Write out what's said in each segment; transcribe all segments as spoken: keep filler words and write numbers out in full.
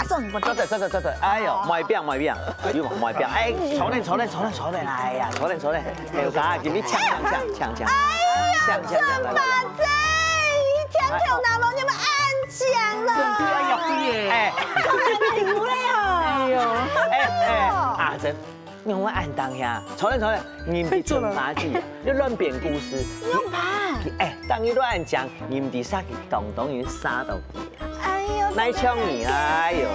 送過去。坐等，坐等，坐等。哎呦，莫變，莫變，哎呦，莫變。哎，坐等，坐等，坐等，坐等。哎呀，坐等，坐等。哎，我剛剛給你搶，搶，搶，搶，搶，搶，搶，搶，來，來，來。哎，真的要死耶！哎，哎，哎，阿珍，你有沒有按当下？坐等，坐等，你比真巴子，你亂編故事。用吧。哎，當你亂講，你毋知啥个當當，你殺到佢。哎呦，哪像你啊？哎呦，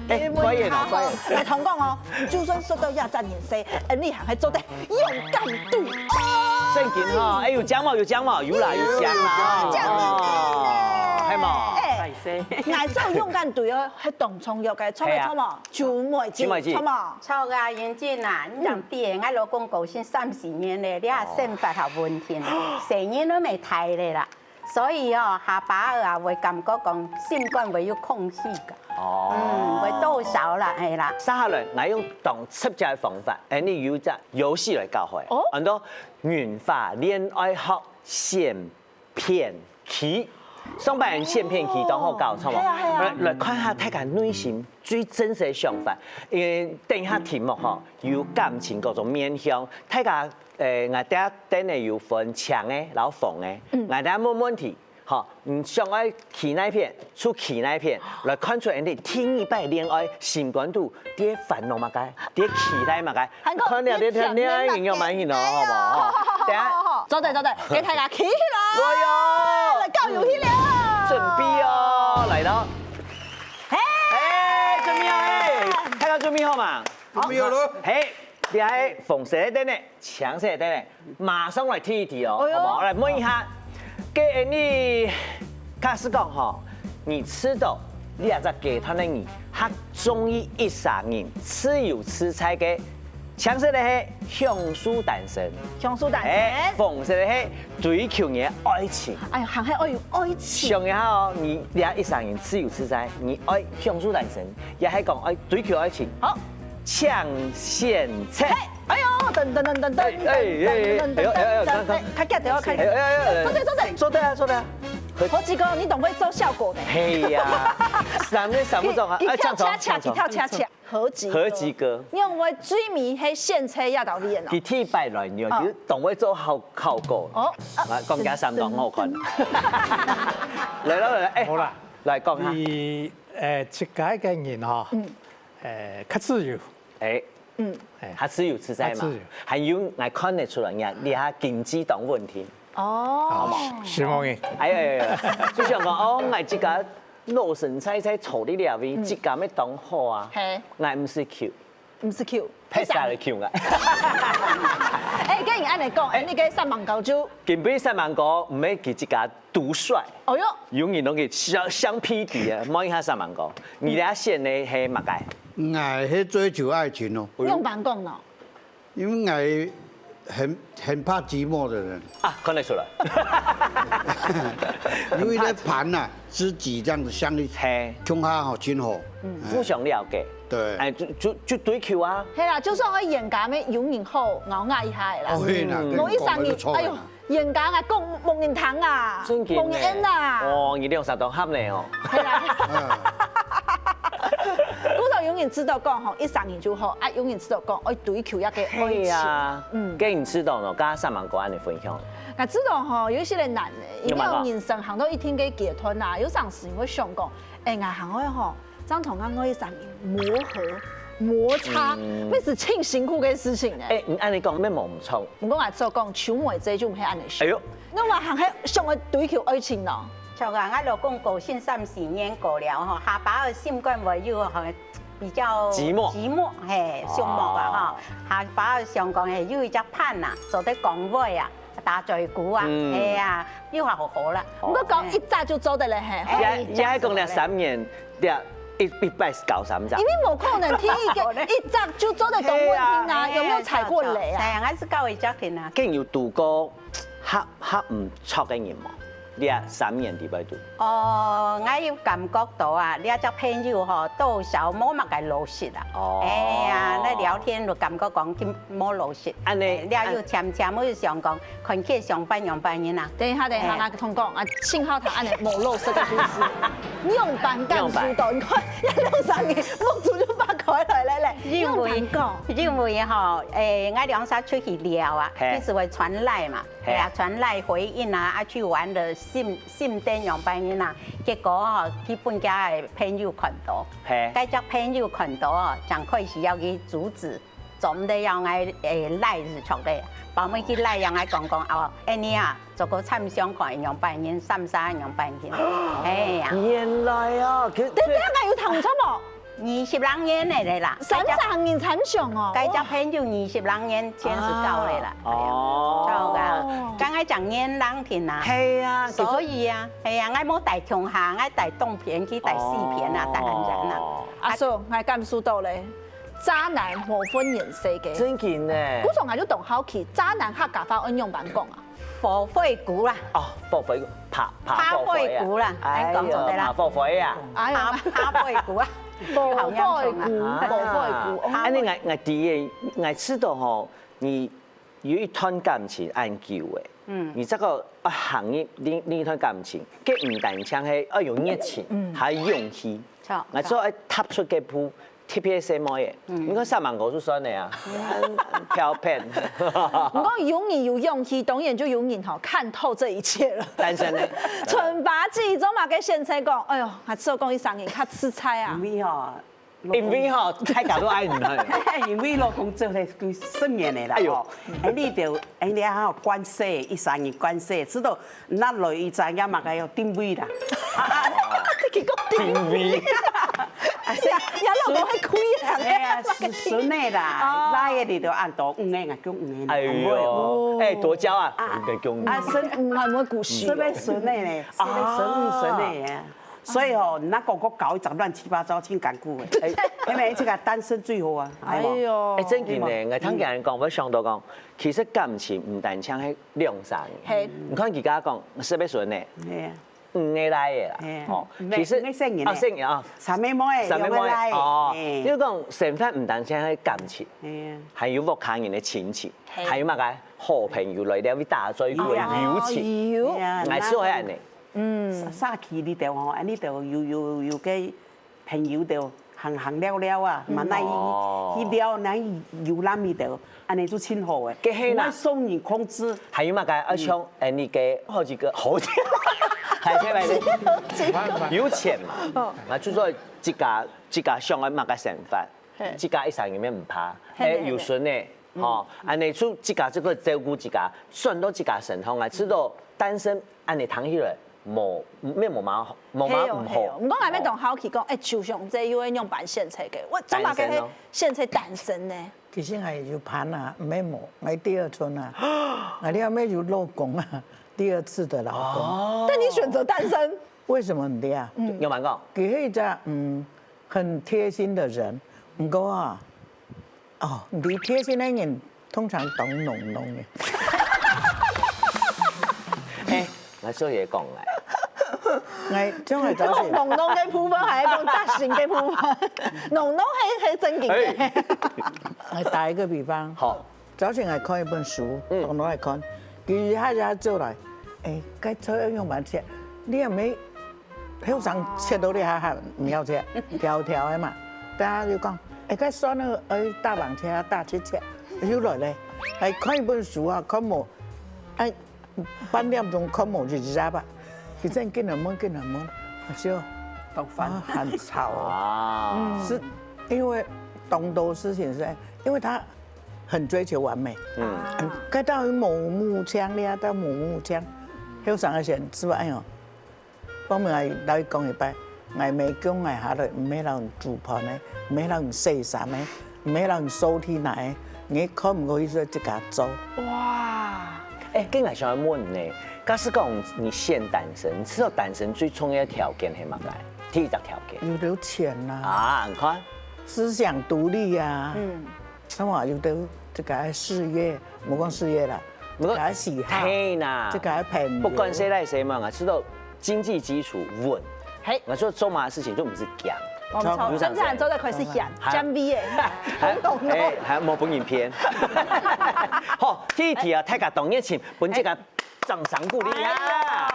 哎，快点哦，快点。來，同講哦，就算受到壓榨年歲，恩你還係做得勇敢對哦。正經哦，哎，有獎無？有獎無？有啦，有獎啦，有獎啦，哦，係無？哎，𠊎做勇敢對哦，係當重要个，著無？著無？秋妹姐，秋妹姐。著無？著啊，英俊啊，你講對个，𠊎老公過身三十年咧，你看生活好穩定，細人都無大咧啦。 所以哦，下把仔啊，會感覺講心肝會有空虛个，哦，嗯，會多少啦，係啦。接下來，𠊎用當直接个方法，哎，你有隻遊戲來教佢，哦，安到銀髮戀愛學選片區。上擺選片區當好搞，著無？係啊，係啊。來，來看下大家內心最真實个想法，因為等一下題目吼，有感情各種面向，大家 誒，𠊎等下等下有分青个摎紅个，嗯，𠊎等下問問題，吼，你想愛企哪片，就企哪片，來看出來你第二擺戀愛心肝肚在煩惱麼个，在期待麼个。還講看了這條戀愛營養滿興哦，好無？吼，等下，好，好，好，做得，做得，給大家企起來。哎喲，來，夠有氣了。準備哦，來了。嘿，哎，準備好，哎，大家準備好嘛？準備好了。嘿，你還紅色的呢？ 青色个等下，馬上來第一題哦，哎喲，好無？來問一下，該你假使講吼，你知道你這隻階段个你，較中意一儕人自由自在个，青色个係享受單身，享受單身。哎，紅色个係追求你个愛情。哎呀，還係愛有愛情。想一下哦，你這一儕人自由自在，你愛享受單身，也係講愛追求愛情？好，請選擇。嘿。 哎喲，噔噔噔噔噔噔噔噔噔噔，哎，哎，哎，哎，哎，較遽點，較遽點。哎，哎，哎，哎，坐等，坐等。坐等啊，坐等啊。何志哥，你當會做效果呢。係呀，三個三個鐘啊，哎，一跳恰恰，一跳恰恰，何志哥。何志哥。你有無最尾係選擇這條路哦？佢第一擺來，你就當會做好效果。哦，啊，講起來三檔好看。來了，來了，哎，好啦，來講下。你，呃，自家一個人哈，嗯，呃，較自由。 哎，嗯，哎，較自由自在嘛，較自由。還有，𠊎看得出來，你你下經濟當穩定。哦，承蒙你。哎呀，就想講，哦，𠊎自家老神在在坐在這位，自家乜當好啊。嘿，𠊎毋使求，毋使求，別儕來求啊。哎，跟你恁樣講，哎，你个三萬九就，根本三萬九毋係佢自家 獨帥。哦喲，永遠攏係相相匹敵啊！問一下三萬哥，你這選个係麼个？𠊎係追求愛情哦。用板講喏，因為𠊎很很怕寂寞的人。啊，看得出來。因為咧伴啊，知己這樣子相依，嘿，共下好真好。互相了解。對。哎，就就就追求啊。係啦，就算愛冤家，乜有人好，咬牙一下个啦。哦，係啦，嗯，對，某一三年，講了就錯了啦。哎喲， 冤家啊，講無人聽啊，真个呢。無人應啊。哦，你兩儕都合呢哦。係啦。嗯。古早有人知道講吼，一生人就好，啊，有人知道講愛追求一個愛情。係啊，嗯，該你知道喏，剛剛三萬哥恁樣分享。𠊎知道吼，有一些人難的，因為人生行到一定个階段啊，有當時會想講，哎，𠊎行會吼， 正同𠊎愛一儕人磨合、摩擦，嗯，乜係盡辛苦个事情呢。哎，你恁樣講，乜無毋著。毋過𠊎做講，秋妹姐就毋係恁樣想。哎喲，𠊎還係想愛追求愛情咯。像啊，𠊎老公過身三四年過了吼，下把个心肝會有吼，比較寂寞。寂寞，嘿，寂寞啊哈。哦。下把想講，嘿，有一隻伴啊，做得講話啊， 打嘴鼓啊，嗯，係啊，又好好啦。毋過講一隻就做得了嘿，哎，也也係講了三年，對，一一擺係搞三隻。因為無可能第一個一隻就做得講問題啊，係啊，有沒有踩過雷啊？係啊，還係搞一隻定啊。更有堵過合合毋著个人無？這三年裡背肚？哦，𠊎有感覺到啊，這隻朋友吼，多少無麼个老實啊。哦。哎呀，該聊天就感覺講佢無老實。恁呢，哎，這又漸漸會想講，看佢上班樣般人啊。等一下，等一下，哎。𠊎同你講啊，幸好佢恁呢無老實个故事。仰般感受到，你看，這兩三年，目珠就擘開來了咧。因為，仰般講？因為吼，哎，𠊎兩儕出去尞啊，嘿。佢就會傳賴嘛。 係啊，傳賴回應啊，啊去玩个心心得樣般人啊，結果吼，佢分厥个朋友看到，係。該隻朋友看到哦，正開始要去阻止，做毋得要𠊎誒賴字出个，包尾去賴讓𠊎講講哦，恁呢啊，做个參詳看樣般人，三三樣般人，係啊。原來啊，佢，等等，𠊎有聽錯無？ 二十零年个咧啦，三十年參詳哦。該隻朋友二十零年前就到咧啦。哦。到个，剛剛講年零定啊。係啊，所以啊，係啊，𠊎無戴共下，𠊎戴東片去戴西片啊，哦。戴很遠啊。阿叔，𠊎感受到咧，渣男無分年歲个。真緊呢。故所𠊎就當好奇，渣男客家話愛仰般講啊？ 火灰牯啦。哦，火灰牯，爬，爬火灰啊。爬火灰牯啦，哎喲，恁講做得啦。爬火灰啊。哎喲。爬，爬火灰牯啊。火灰牯，好嚴重啊。火灰牯，哦。恁呢，𠊎，𠊎知个，𠊎知道吼，你有一段感情恁久誒，嗯。你這個，啊，行入另，另一段感情，該毋單淨係愛有熱情，嗯。還有勇氣。著，𠊎做愛踏出該步， 特別細妹仔，嗯。你看三萬五就算了啊，飄撇。毋過有人有勇氣，當然就有人吼看透這一切了。單身呢？春八姐做麼个選擇講，哎喲，還只有講一聲人較自在啊。因為吼，因為吼，大家都愛你。因為老公做了幾十年了啦，哎喲。吼，哎，你就，哎，你啊，關係，一生人關係，知道 那來一隻也嘛个有定位啦。啊，啊，你去講定位。定位。啊，是，也，也老公會開啊。哎呀，孫，孫仔啦，哦。倈仔你就恁多，五個啊，叫五個啦。哎喲，哦。哎，多嬌啊，啊，五個叫五個。啊，孫，嗯，還有故事哦。是个孫仔呢，是个孫，啊。孫仔呀。所以吼，你那哥哥搞一隻亂七八糟，真艱苦誒。哎。因為這個單身最好啊，哎喲。哎，真緊呢，𠊎聽別人講，𠊎想到講，其實感情毋單淨係兩儕人。嘿。你看佢家講，是个孫仔，嘿。 五個倈仔啦，嘿，吼，五個，其實，五個細人仔。啊，細人啊，三個妹仔，三個妹仔，兩個倈仔，哦，嘿。就講生活毋單淨係感情，嘿。還有屋下人个親情，嘿。還有麼个好朋友來了，會打嘴鼓个友情，有啊。有。哎，係會恁呢。嗯。社，社區裡頭吼，恁呢就有，有，有个朋友就行行尞尞啊，嗯。嘛，那一，哦。去尞，那一遊覽裡頭， 恁呢就盡好誒。該係啦。毋會受人控制。還有麼个？啊，像，嗯。哎，你个好幾個，好幾個，還係來的，有錢嘛，哦。啊，就說自家，自家想愛麼个生活，嘿。自家一生人面毋怕，嘿，哎，嘿，有孫呢，嘿。吼，嗯。恁呢就自家就可以照顧自家，算到自家身上啊，知道單身恁呢聽起來，無，沒無麼好，無麼毋好。嘿哦，嘿哦。毋過𠊎也當好奇講，哦。哎，就像這又會仰般選擇个，𠊎做麼个會選擇單身呢？單身哦。 其實𠊎有伴啊，毋係無，𠊎第二春啊，𠊎這下有老公啊，第二次的老公。哦。但你選擇單身。為什麼你啊？嗯。仰般講？佢係一隻，嗯，很貼心的人，毋過啊，哦，你貼心的人通常當噥噥的。哎， 𠊎所以講來。𠊎將來早起。講噥噥个部分，還係講大型个部分？噥噥係，係正經个。哎。𠊎打一個比方，好。早起𠊎看一本書，嗯。同學來看，佢一下一下走來，哎，該菜愛仰般切？你也沒，後生切到你還還毋曉切，條條个嘛。大家就講，哎，該蒜呢，哎，大棒切啊，大切切，又來咧。還看一本書啊，看無，哎， 半點鐘看無一隻啊，佢正緊來問，緊來問，我就當煩。啊，很吵哦。啊。是因為當多事情是，因為他很追求完美。嗯。嗯，該到某某腔咧，到某某腔，後生个時是吧？哎喲， 方面𠊎來講一擺，𠊎毋係講𠊎下來，毋係摎人煮飯个，毋係摎人洗衫个，毋係摎人掃地泥个，你看毋過去說自家做。哇！哎，跟𠊎想要問呢，假使講你選單身，你知道單身最重要的條件係麼个？第一隻條件。有，有錢啦。啊，你看。思想獨立啊。嗯。 生活有兜自家个事業，無講事業啦，這个喜好，嘿呐，這个朋友。不管細倈細妹，𠊎知道經濟基礎穩，嘿，𠊎做做麼个事情都毋使驚。無錯，有啥甚至還做得開始想，哈。減肥个，懂懂懂。哎，還無分人騙。好，第一題啊，大家當熱情，分這个掌聲鼓勵啊。哎呀，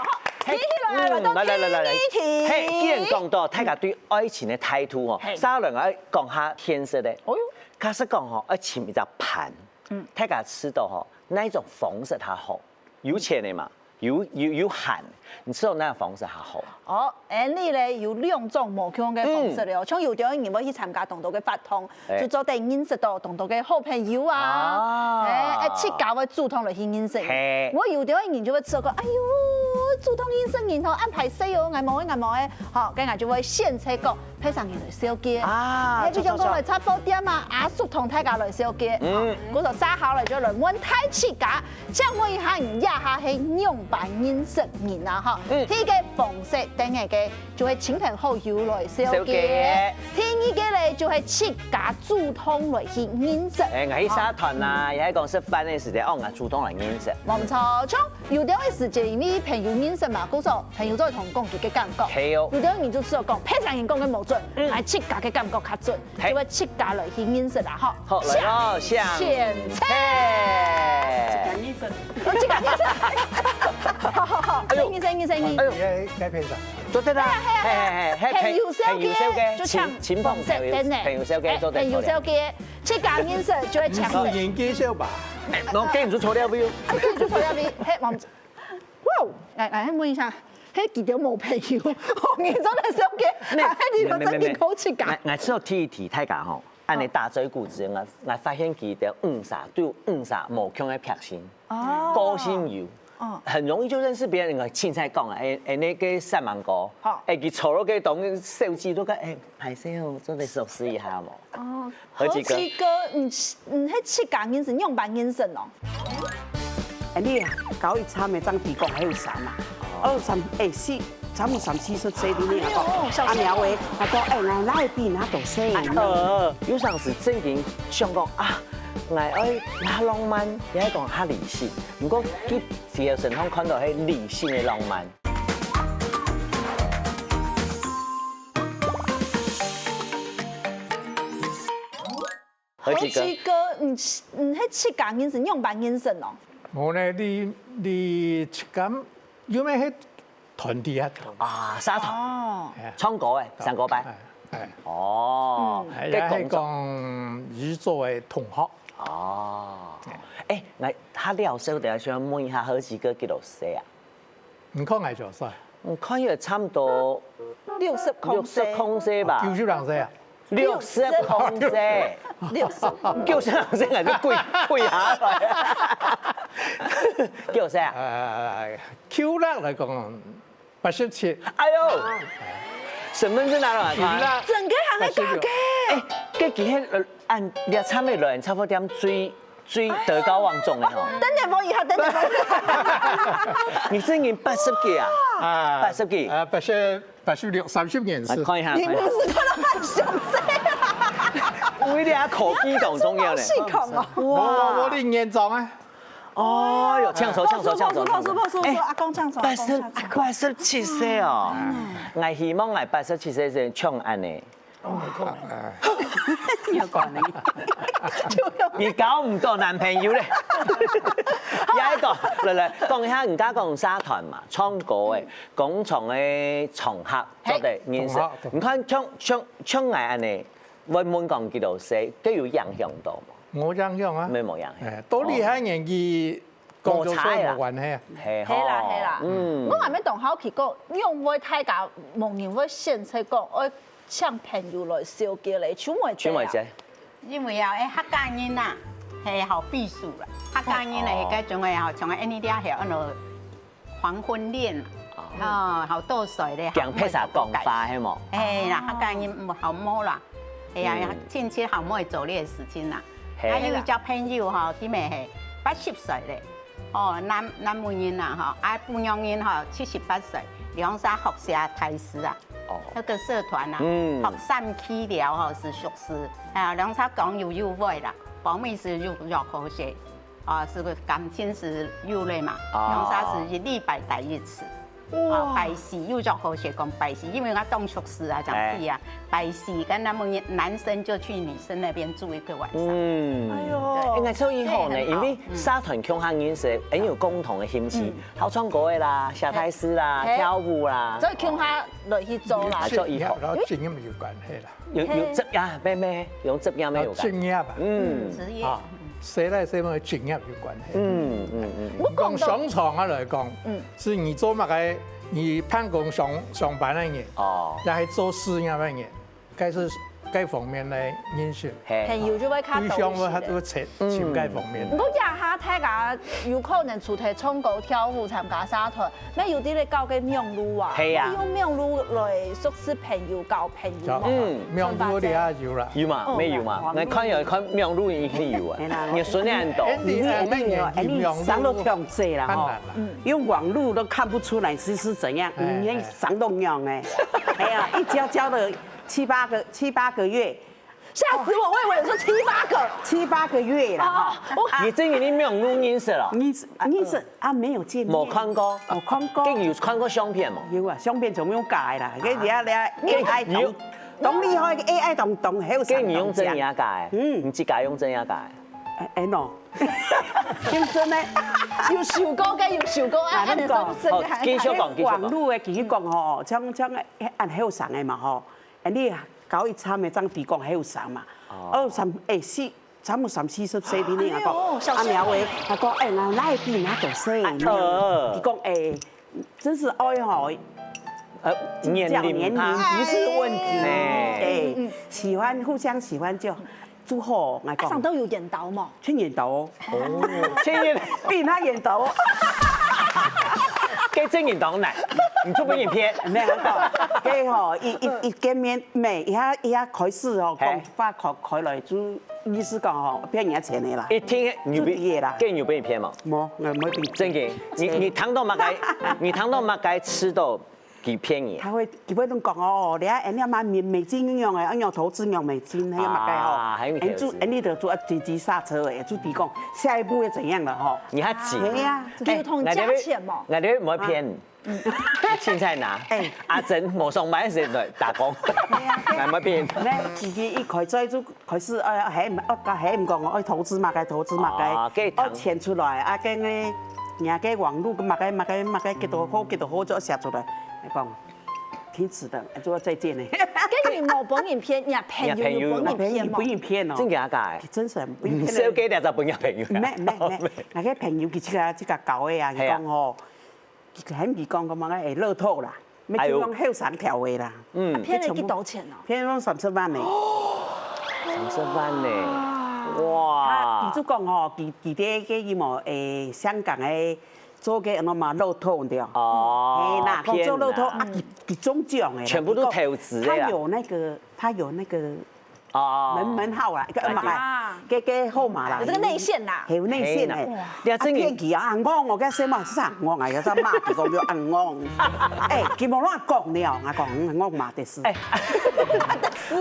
好，接下來來到嗯，來來來來來，第二題。嘿，既然講到大家對愛情个態度吼，嘿。接下來愛講下現實个。哦喲。假使講吼，愛尋一隻伴，嗯。大家知道吼，哪一種方式較好？有錢个嘛，有有有閒，你知道哪種方式較好？哦，恁呢咧有兩種無共个方式了，嗯。像有兜人會去參加當多个活動，哎。就做得認識到當多个好朋友啊，啊。哎，哎，自家會主動來去認識人。嘿。𠊎有兜人就會做講，哎喲，主動認識人吼，恁歹勢哦，𠊎無个，𠊎無个，吼，該𠊎就會選擇講，別儕人來紹介。啊，哎，比如講來雜貨店啊，阿叔同大家來紹介，嗯。吼，故所接下來就來問大自家， 請問一下，你這下係仰般認識人啊？吼，嗯。第一个方式，等下个就係親朋好友來紹介。紹介。第二个咧，就係自家主動來去認識。哎，𠊎去社團啊，也係講食飯个時節，哦，𠊎主動來認識。無錯，像有兜个時節，因為朋友認識嘛，故所朋友就會同講佢个感覺。係哦。有兜人就係講，別儕人講个無準，嗯。𠊎自家个感覺較準。 嘿。就會自家來去認識啦，吼。好，來咯，向前走。向前走。哦，自家認識。好好好，哎喲。認識認識認識。哎喲。你該該配上。做得啦。係啊係啊係啊。嘿嘿嘿，朋友紹介，朋友紹介，就像親朋好友，朋友紹介，哎，做得做得。朋友紹介，自家認識就會強。你是人介紹吧？哎，我跟你說錯了沒有？哎，跟你說錯了沒有？嘿，我們 哇哦，來來問一下，嘿，佢兜無朋友，你做得紹介，還係你兜正經好自家？𠊎𠊎只有提一提大家吼，恁呢打嘴鼓之前，𠊎𠊎發現佢兜五儕都有五儕無共个特性，哦。個性有，哦。很容易就認識別人。𠊎凊彩講啊，哎哎，那個三芒果，好。哎，佢坐落个當小姐都講，哎，歹勢哦，做得熟識一下無？哦， 何其哥。何其哥，你你係自家認識，仰般認識哦？哎，你啊，高一參个正提講還有三啊，二三哎四，差毋多三四十歲的你啊講，哎喲，小心哦。阿苗喂，啊講哎，𠊎哪會比你較大歲呢？呃，有當時正經想講啊，𠊎愛較浪漫，也愛講較理性。毋過佢只有身上看到係理性个浪漫。 何其哥。何其哥，你你係自家認識，仰般認識哦？無呢，你你自家，因為係團體啊。啊，社團。哦。哎呀。唱歌个，唱歌班。哎哎。哦，嗯。哎，該講也係講一組个同學。哦。哎，來，佢了解个，想問一下何其哥幾多歲啊？ 你看𠊎幾多歲？你看也差毋多六十空歲。六十空歲吧？九十零歲啊？六十空歲。六十。九十零歲還係跪跪下來。幾多歲啊？呃，舊曆來講，八十七。哎喲，身份證拿來看。舊曆。整个還係假个。哎，該幾天呃，按這差毋多來雜貨店最 最德高望重个吼。等等，無一下，等等，無一下。你真經八十幾啊？啊，八十幾？啊，八十，八十六，三十年次。啊，看一下，你看一下。不是看到很詳細啊？有一點口技當重要呢。細孔哦。我我我的年長啊。哦，有搶手，搶手，搶手，搶手。阿公搶手，阿公搶手。八十，八十七歲哦。𠊎希望𠊎八十七歲時搶恁呢。 有可能。你交毋到男朋友咧。也一個，來來，講一下，人家講社團嘛，唱歌个，公眾个場合做得認識。嘿。你看，像像像𠊎恁呢，會問講幾多歲，該有影響到無？無影響啊。無無影響。哎，到你該年紀， 無差啦。無關係啊。係吼。係啦，係啦。嗯。𠊎還無當好奇過，因為大家無人會選擇講，愛請朋友來紹介咧，秋妹姐啊。秋妹姐。因為啊，哎，客家人啊，係好避暑啦。客家人呢，哦。該種个吼，像恁呢係安到黃昏戀，哦。哦，好多歲咧，驚別儕講話，係無？哎啦，客家人毋好摸啦。哎呀，嗯。親戚好摸做這个事情啦。係啦。啊，有一隻朋友吼，佢乜係八十歲咧。 哦，男男女人啊，吼，啊，婦女人吼，七十八歲，兩儕學社大師啊，哦。那個社團啊，嗯。學三K聊吼，是熟識，啊，兩儕講有有話啦，講乜係有有好些。啊，是个感情係有了嘛，哦。兩儕係一禮拜戴一次。啊，拜四又較好勢講拜四，因為𠊎當熟事啊，講起啊，拜四跟他們男生就去女生那邊住一個晚上。嗯，哎喲，應該所以好呢，對，很好。因為社團共下認識，很有共同的興趣，好唱歌的啦，寫大字啦，嘿。跳舞啦，所以共下來去做啦。啊，所以好。然後經驗有關係啦。 有有職業咩咩，有職業咩有關。職業啊，嗯，職業。啊，誰來誰麼个職業有關係。嗯嗯嗯。講上床啊來講，嗯，係你做麼个，你辦公上上班个人，哦，也係做事業个人，該係該方面个認識。嘿，朋友就會較多一些。對象會較多尋尋該方面。不過這下大家有可能除忒唱歌跳舞參加社團， 乜有兜咧搞个網路啊，係啊。乜用網路來熟識朋友、交朋友嘛。嗯，網路這下有啦。有嘛，嗯，乜有嘛，來看有看網路一定有啊，係啦。你孫仔很多。你你你你上到強勢啦吼，用網路都看不出來是是怎樣，你連上到樣哎，哎呀，一交交了七八個七八個月， 嚇死我！我以為你說七八個。七八個月啦，哈。哦，我你真的你網路認識了？認識認識啊，沒有見面。沒看過。沒看過。跟有看過相片嗎？有啊，相片全部用假的啦，跟人家人家AI當當厲害，AI當當還有跟你用真人家假的？嗯，你自家用真人家假的？哎哎喏，用真的。有想過，該有想過啊，啊，恁樣講，好，繼續講，繼續講。網路的，其實講吼，像像恁後生的嘛吼， 哎，你高一參的正比講後生嘛，哦，三哎四，差不多三四十歲的呢，哎喲，啊講，小鮮肉。啊苗偉，啊講，哎，𠊎哪會比你還細呢？啊，佢講，哎，真是愛吼，呃，年齡差。年齡不是問題，哎，哎，喜歡互相喜歡就就好，𠊎講。啊，上都有緣投無？ 青年島哦，哦，青年，比他遠投哦。該青年島難，你做不影片？沒有，該吼，一一一見面，沒，一下一下開始哦，嘿，講話開開來就意思講吼，騙人家錢的啦，一聽有被，就對的啦，該有被騙嗎？無，我沒被騙。正經，你你談到麼个，你談到麼个吃到 佢騙你。他會佢會恁講哦，你看人家買美美金樣樣哎，要投資用美金，那個麼个哦，啊，還有投資。哎，就哎，你就做經濟煞車哎，就提供下一步要怎樣了吼。你還急？對呀，流通價錢嘛。那你會騙？你凊彩拿。哎，阿珍，無上班時來打工，來買騙。那自己一開嘴就 開始愛喊，愛教喊講，愛投資麼个，投資麼个，啊，該愛錢出來，啊，該个，人家該網路个麼个麼个麼个幾多好，幾多好就寫出來，來講，挺值得，做再見呢。跟你無分人騙，人家朋友有分人騙無？朋友分人騙哦，真假个？真是很不應該。你小姐這隻分人朋友啊？沒沒沒，那個朋友佢自家自家搞个啊，佢講吼， 喊佢講个嘛，哎，樂透啦，乜就用後生條个啦。嗯，騙了幾多錢哦？騙了三十萬呢。三十萬呢？哇！佢就講吼，佢佢在个什麼，哎，香港个做个那麼樂透對。哦，哎，那講做樂透啊，佢佢中獎哎，全部都投資的啦。他有那個，他有那個 哦，門門號啦，一個嘛，啊，該該號碼啦，有這個內線啦，還有內線呢。嘿啦，你啊，騙佢啊，紅紅，我跟誰嘛是紅紅啊，有在罵佢講就紅紅。哎，佢無亂講了，我講紅紅嘛的是。哎，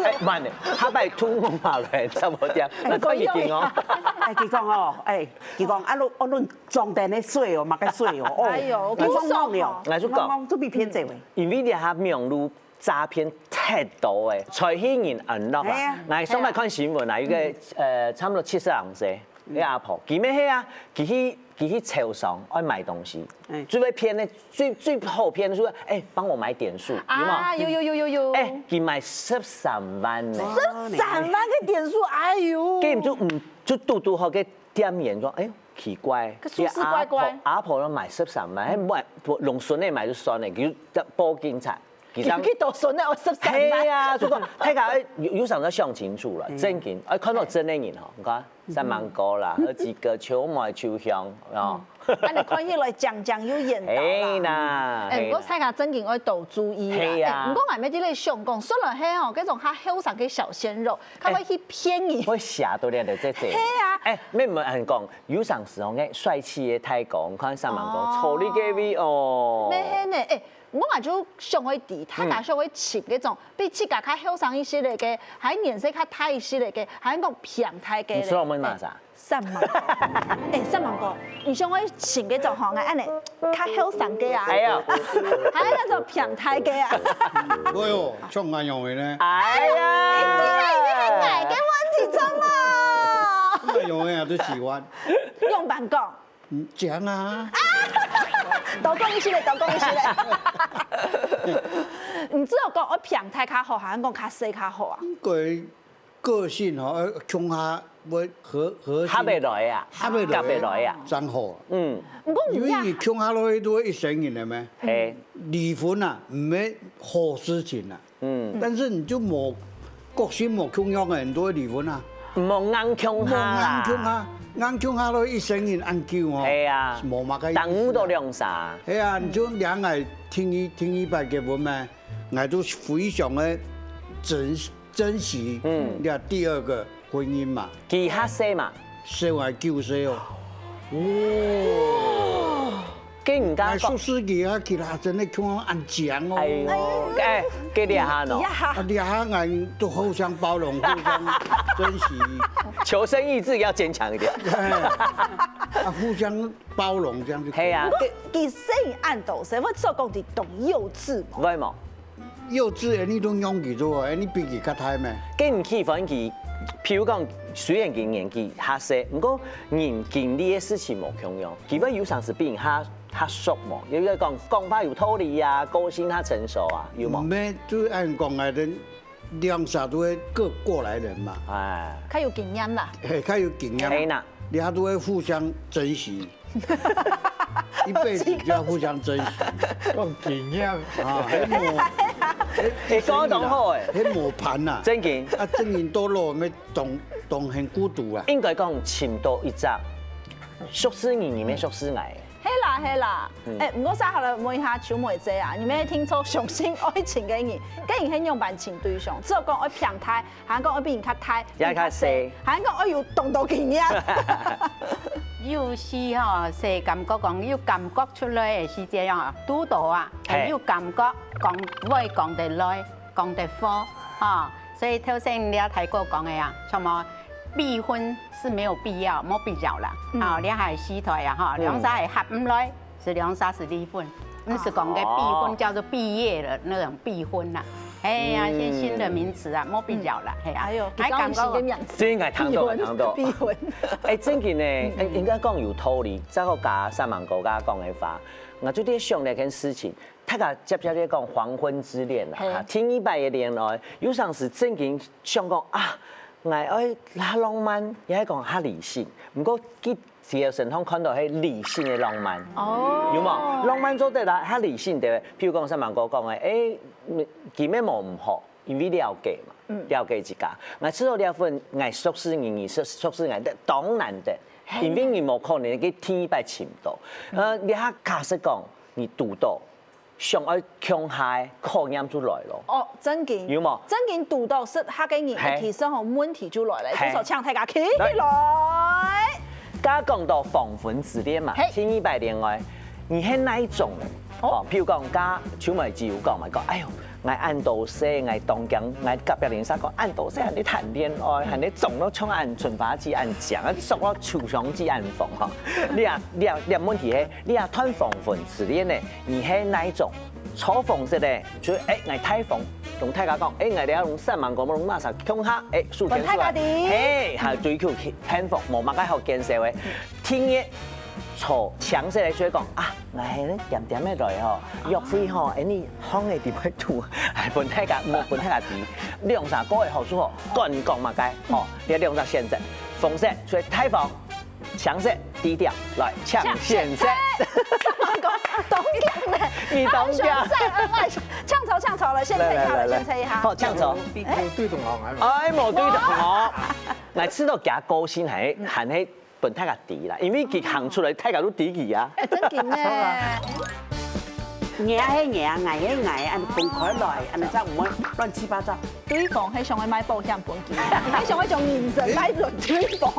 哎，慢點，他把你通紅嘛來，差不多這樣，那快一點哦。哎，佢講哦，哎，佢講啊，我我論裝的那水哦，嘛該水哦，哦，哎呦，我跟你講了，來就講，都比騙者喂。因為你還網路 詐騙忒多誒，財氣人安樂啊！哎呀，𠊎上擺看新聞啊，有個呃差不多七十零歲个阿婆，佢乜係啊，佢去佢去超商愛買東西，最會騙个最最好騙个就係，哎，幫我買點數，有無？啊，有有有有有。哎，佢買十三萬呢。十三萬个點數，哎喲！該就嗯就堵堵好个店員講，哎，奇怪，這阿婆阿婆都買十三萬，還買農村个買就算了，佢就報警察。 其實幾多歲呢？我十三歲。係啊，就講大家有有想要想清楚了，正經，哎，看到真个人吼，你看三芒果啦，喝幾個秋梅秋香啊。啊，你看起來講講有緣投啦。係啦，哎，不過大家正經愛多注意啦。係啊，哎，不過𠊎乜在這想講，雖然係吼，這種較後生个小鮮肉，佢會去騙你，會嚇到你的姐姐。係啊，哎，沒有人講，有常時候，哎，帥氣的大哥，你看三芒果，坐你隔壁哦。沒係呢，哎。 𠊎嘛就想愛知，大家想愛尋該種比自家較後生一息仔个，還年歲較大一息仔个，還講平台个咧。你說我們麼儕？三萬哥，哎，三萬哥，你想愛尋个做吼，𠊎恁呢較後生个啊，哎呀，還愛做平台个啊，哎呦，像恁樣个呢？哎呀，你還矮个問題怎麼？恁樣个啊，都喜歡。用板講，嗯，講啊，多講一息咧，多講一息咧。你只有講愛平台較好，還是講較細較好啊？个个性吼，呃，共下會和和合袂來啊，合袂來合袂來啊，正好。嗯，毋過你也因為你共下落去都會一生人了咩？嘿，離婚啊，毋係好事情啊。嗯，但是你就無個性無共樣个人都會離婚啊。毋好硬共下硬共啦，下，硬共下落去一生人恁久吼。係啊無麼个意思啊。耽誤到兩儕，係啊，你就兩个聽一聽一擺結婚咩？𠊎都非常个珍珍惜，嗯嗯，這第二个婚姻嘛，佢較細嘛，細𠊎九歲哦。跟人家講哎，說，實在啊，其他真的像恁講哦。哎呦，哎，佢這下喏，呀哈啊，，這下俺都互相包容，互相珍惜，求生意志要堅強一點。啊，互相包容，這樣就可以。係啊，佢細人恁多歲，會做講佢當幼稚無？會無？幼稚的你都用佢做，哎，你比佢較大咩？跟人喜歡佢，譬如講，雖然佢年紀較細，毋過人經歷个事情無共樣，佢會有常時比人較較熟無？有一個講講話有道理啊，個性較成熟啊，有無？毋係，就按講來的，兩儕都係過過來人嘛，哎，較有經驗啦。嘿，較有經驗，係啦，你還都會互相珍惜，一輩子就要互相珍惜講經驗，啊，迄無，你講得當好哎，迄無伴呐，正經。啊，正經到老咩，當當很孤獨啊。應該講尋到一隻熟識你，你也熟識𠊎。係啦係啦嗯，哎，毋過煞下來問一下秋妹姐啊，你們聽說相信愛情个人，个人係仰般尋對象？只有講愛平大，還講愛比人較大，也較細，還講愛有當多經驗。有時吼，係感覺講有感覺出來个時節啊，堵到啊，嘿有感覺講會講得來，講得好，吼。所以頭先你阿大哥講个啊，什麼避婚是沒有必要，沒必要啦。嗯吼，你還係時代啊，吼，嗯兩儕係合毋來，是兩儕是離婚，毋是講个避婚叫做畢業了那種避婚啦。哎呀，嗯新新的名詞啊，沒必要啦，係啊。哎呦，還感覺講新个名詞，最近𠊎聽到，𠊎聽到。避婚。哎，正經呢，哎，應該講有道理。再過加三萬哥剛剛講个話，𠊎就在想這件事情，大家接接咧講黃昏之戀啦，嘿哈，第一擺个戀愛，有常時正經想講啊，𠊎愛較浪漫，也係講較理性。毋過佢自己身上看到係理性个浪漫。哦有無？浪漫做得啦，較理性對不對？譬如講，像芒果講个，哎，佢乜無毋好，因為了解嘛，了解自家。𠊎知道這份，𠊎熟識你，你熟熟識𠊎，當難得，因為你無可能去第一擺尋到。呃，你還假設講，你堵到，想愛共下个考驗就來咯。哦，正經，有無？正經堵到適合个人，嘿其實吼問題就來了，嘿就說請大家起來來。剛講到黃昏之戀嘛嘿，第一擺戀愛，你係哪一種人？哦哦，譬如講，剛秋妹子有講嘛，講，哎喲，𠊎恁多歲，𠊎當驚，𠊎隔壁鄰舍講，恁多歲還在談戀愛，還在裝到像恁春花枝恁靚，裝到秋香枝恁紅哈。你啊，你啊，你啊，問題係，你啊，談黃昏之戀呢，你係哪一種？抽風式呢，就係哎，𠊎大方，同大家講，哎，𠊎這下用三萬塊，用麼儕共下，哎，數錢出來，分大家知嘿，還追求幸福，無麼个好見笑个。第二，抽青色个就係講啊，𠊎係恬恬个來吼，約會吼，哎，你放个地位度，還分大家，無分大家知，兩儕个好處吼，敢講麼个吼，你兩隻選擇，紅色就係大方。青色低調，來，搶先生。當驚呢，你當驚好想晒恩愛，搶手搶手了，先猜一下了，來來來來先猜一下。好，搶手。有對同行係嘛？哎，無對同哦。來，知道佢个性還還係分大家知啦，因為佢行出來，大家都知佢啊。哎，正經呢。你係你，𠊎係𠊎，恁分開來，恁樣才毋會亂七八糟。對方係想要買保險本金，係想要將人生買落對方。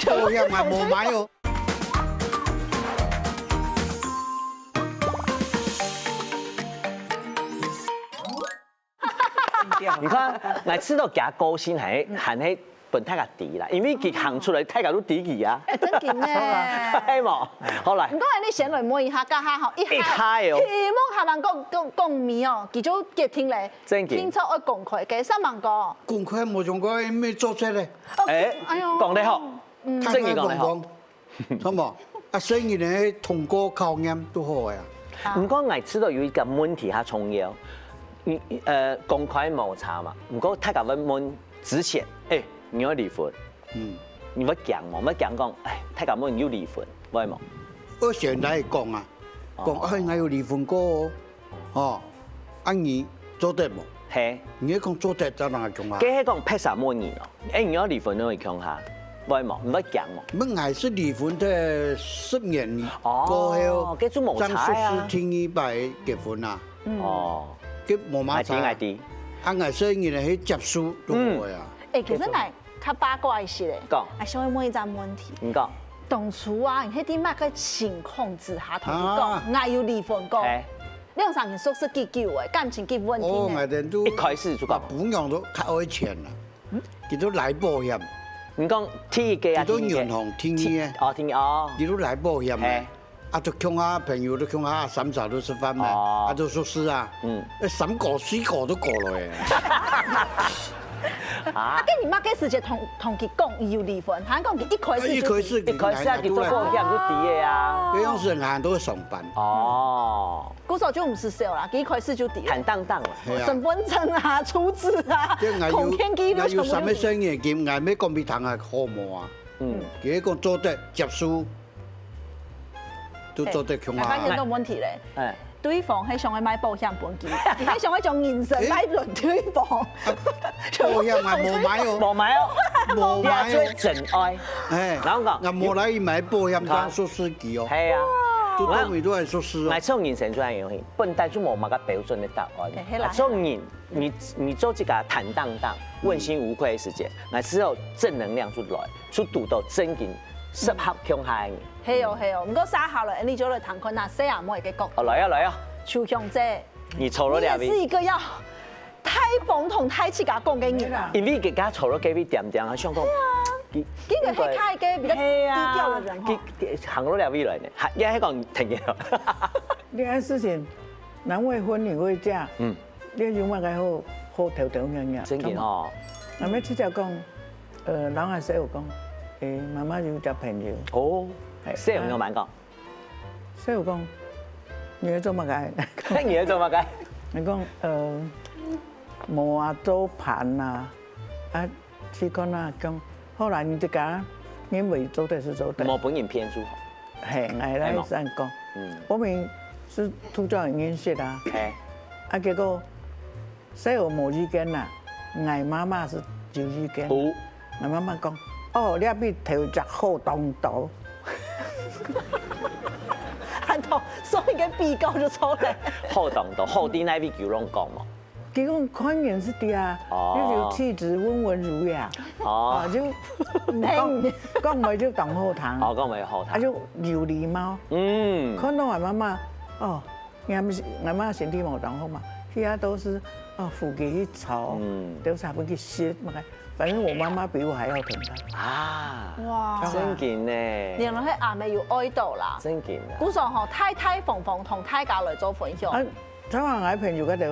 保險嘛無買哦。你看，來，知道佢个性還還係分大家知啦，因為佢行出來，大家都知佢啊。哎，正經呢。係無？好來。毋過你先來問一下，這下吼，一下，一下哦。題目還吂講，講，講明哦，佢就決定咧。正經。聽說愛公開，該啥吂講？公開無相干，乜做出來。哦，哎，哎喲。講得好。嗯。正經講得好。開開講講，好無？啊，所以呢，通過考驗都好个啊。毋過，𠊎知道有一個問題，較重要。你，呃，公開無差嘛，毋過大家會問之前，哎，你愛離婚？ 嗯。你會驚無？會驚講，哎，大家問你有離婚，會無？我先來講啊，講，哦。哎，𠊎有離婚過哦，哦，啊，你做得無？嘿。你講做得，再拿共下。該係講別儕問你咯，哎，你愛離婚，你會共下，會無？你會驚無？𠊎係離婚个十年過後，哦，該就無差啊。正式第二擺結婚啊。哦。該無麼差。𠊎知，𠊎知。啊，𠊎細人仔去接受就好个啊。嗯。哎，其實𠊎 較八卦一息咧，講。啊，想要問一個問題。你講。當初啊，你係在麼个情況之下同佢講，啊。𠊎有離婚過？嘿。你兩儕人熟識幾久誒？感情幾穩定哦，誒？𠊎等都一開始就講。啊，餔娘都較愛錢啦，佢都來保險。你講第一個啊，佢都銀行第二個。哦，第二哦。佢都來保險誒。嘿。 啊，就共下朋友，就共下三儕都食飯嘛，哦。啊，就熟識啊。嗯。誒，三個、四個都過來誒。啊。啊，該你麼个時節同，同佢講佢有離婚？還講佢一開始就知。啊，一開始，一開始啊，佢做保險就知个啊。哦。該樣時𠊎還在上班。哦。故所就毋使愁啦，佢一開始就知。坦蕩蕩啦。係啊。身份證啊，出資啊，對，𠊎有，通天記錄全部都知。𠊎有三個生意金，𠊎乜講分佢聽啊，好無啊？嗯。佢講做得接受。 都做得共下。哎，發現到問題咧。哎。對方係想要賣保險分佢，佢係想要將人生賣分對方。哎。保險還無買哦。無買哦。無買哦。你愛做真愛。哎，然後講，𠊎無來買保險當熟識佢哦。係啊。都當然都係熟識哦。買這種人生最容易，本來就無麼个標準的答案。嘿，嘿啦。啊，這種人，你，你做這個坦蕩蕩、問心無愧的時間，那只有正能量出來，出堵到正經適合共下的人。 係哦，係哦，毋過接下來，𠊎等就來聽看啊，細阿妹个角度。哦，來啊，來啊。秋香姐，你坐到這位。你也是一個要大方同大自家講个人啊。因為佢剛坐到隔壁恬恬，還想講，對啊，佢，佢應該係較一個比較低調的人吼。佢，佢行到這位來呢，還，你還講聽見了。戀愛事情，男未婚女未嫁，嗯。你有麼个好，好偷偷摸摸？真的哦。𠊎乜直接講，呃，然後還是有講，誒，媽媽有一個朋友。哦，嘿，細人有蠻講。 所以𠊎講，你愛做麼个？你愛做麼个？你講，呃，無啊，做伴啊，啊，試看啊，講，好啦，你自家認為做得係做得。無分人騙住。嘿，𠊎來係無？恁講。嗯。我們係拄才認識啊。嘿。啊，結果 所以𠊎無意見啦，𠊎媽媽係有意見。有。𠊎媽媽講，哦，你比頭一隻好當多。還到，所以个比較就出來。好當多，好在哪位？有人講無？佢講看人係對啊，哦。又有氣質，溫文儒雅。哦。啊，就講，講話就當好聽。哦，講話好聽。啊，就有禮貌。嗯。看到𠊎媽媽，哦， 𠊎媽，𠊎媽身體無當好嘛，去啊都係，哦，扶佢去坐，嗯。都差不多去歇，麼个，反正我媽媽比我還要疼她。啊，哇。真緊呢。原來係阿姆有愛到啦。真緊啊。故所吼，大大方方同大家來做分享。啊，常常𠊎朋友該兜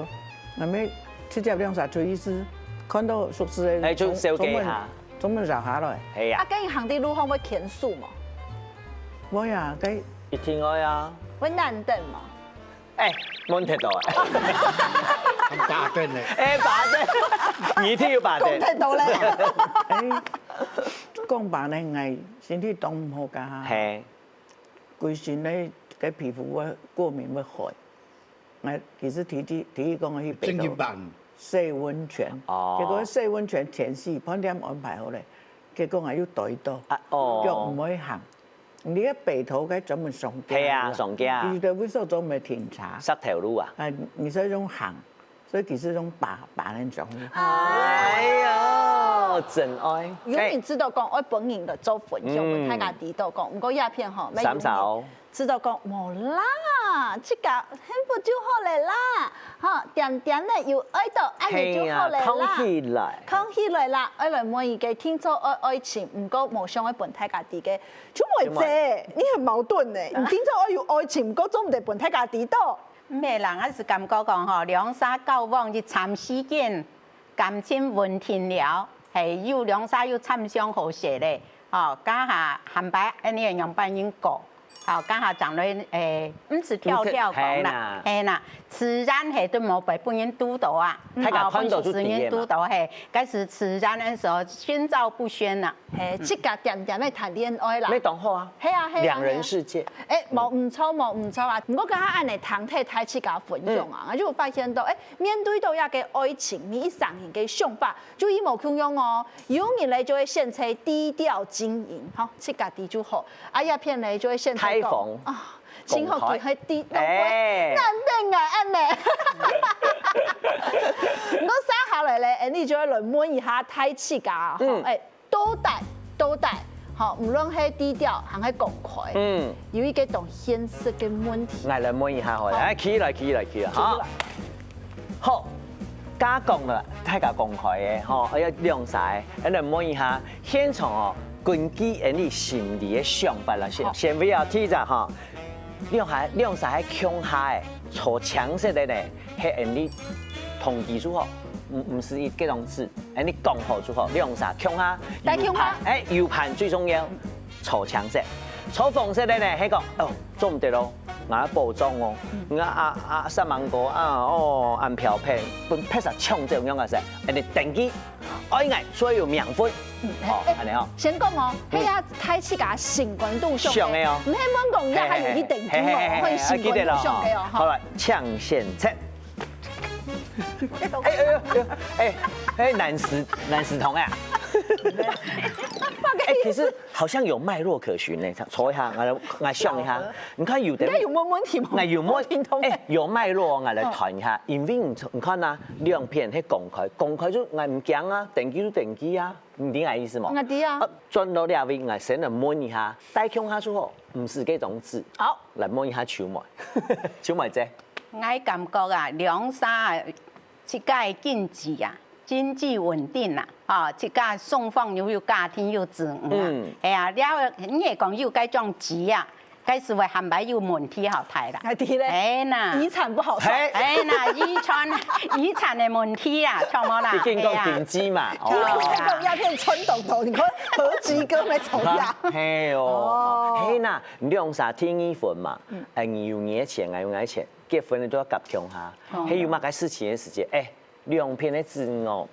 ，𠊎乜直接兩儕出去食，看到熟識个，哎，就小給哈。專門，專門找下來。係啊。啊，該你行在路項會牽手無？會啊，該一定愛啊。會攬等無？ 哎，問忒多啊。巴等呢？哎，巴等，你一定有巴等。講忒多咧。哎，講白呢，𠊎身體當毋好个哈。嘿。歸身呢，个皮膚會過敏會害。𠊎其實提議，提議講去北投正經辦。洗溫泉，哦。結果洗溫泉前戲飯店安排好咧，結果𠊎又倒一倒，啊，哦。腳毋會行。 你个北投該專門上架，係啊，上架。佢就為所專門停車。石頭路啊。啊，你說用行，所以其實用爬，爬恁上去。哎喲，真愛。有人知道講愛分人來做分享，嗯。大家知道講，毋過這片吼，三嫂。知道講無啦，自家幸福就好了啦，吼，恬恬个有愛到恁樣就好了啦。係啊，囥起來。囥起來啦，愛來問一個定著愛愛情，毋過無想愛分大家知个，秋妹姐，你很矛盾呢。你定著愛有愛情，毋過做毋得分大家知到。毋係啦，𠊎係感覺講吼，兩儕交往一長時間，感情穩定了，係有兩儕有參詳好勢咧，吼，這下下擺恁樣樣般人過。 好，這下講來，誒，毋係跳跳講啦，係啦，自然係都無會分人堵到啊。大家看到就知个嘛。好，分熟人堵到，係，該係自然个時候，心照不宣啦。係，自家恬恬个談戀愛啦。乜當好啊。係啊，係啊，兩人世界。係啊。誒，無毋著，無毋著啊。毋過剛剛恁樣聽太太自家分享啊，就發現到，誒，面對到這個愛情，你一生人个想法 就已無共樣哦。有人咧就會選擇低調經營，吼，自家知就好。啊，這片咧就會選擇講，大方，啊，幸好佢係低，公開。哎。難得𠊎恁樣。毋過接下來咧，Andy就會來問一下大自家，吼，嗯。哎，到底，到底，吼，無論係低調還係公開，嗯。有一個當現實个問題。𠊎來問一下好了，好。哎，起來，起來，起來，好。起來。好， 家講了，大家公開个吼，愛兩儕，恁樣問一下，現場哦，根據恁樣心裡个想法啦，先，好。先不要提着哈，兩儕，兩儕係共下个，坐青色个呢，係恁樣同居就好，毋，毋係一個樣子，恁樣講好就好，兩儕共下，大家共下。有伴，哎，有伴最重要。 坐青色。坐紅色个呢，係講，哦，做毋得咯，𠊎愛保障哦，𠊎啊啊煞猛哥啊，哦，恁飄撇，分別儕搶走樣个勢，恁樣登記，愛𠊎所有名分，哦，哎，恁樣哦。先講哦，嗯。係啊，大自家心肝肚想个，想个哦。毋係問講，這下有去登記哦，嘿嘿嘿嘿，愛心肝肚想个哦，哈。好了，搶先猜。 哎哎哎哎哎，哎，男士男士同啊。哎，可是好像有脈絡可循呢，坐一下，來來想一下。你看有的，應該有問問題嗎？那有問，無聽懂。哎，有脈絡，我來談一下。因為你你看啊，兩片係公開，公開就𠊎毋驚啊，登記就登記啊，你理解意思嗎？𠊎知啊。啊，轉到這位，𠊎先來問一下，大家共下就好，毋係這種字。好。來問一下秋妹，秋妹姐。 𠊎感覺啊，兩儕啊，自家个經濟啊，經濟穩定啊，吼，自家雙方又有家庭有子女啊，嗯。係啊，了，你係講有該種子啊，該係會下擺有問題好大啦。哎，對咧，係啦。遺產不好算。嘿。係啦，遺產，遺產个問題啦，著無啦？畢竟講經濟嘛，係啊。哦。你講鴉片穿洞洞，你看何吉哥沒吵架。係哦，哦。係啦，兩儕第二份嘛，嗯。哎，你有你个錢，𠊎有𠊎个錢， 結婚了都愛合共下，哦。係有麼个事情个時節，哎，兩片个子女哦，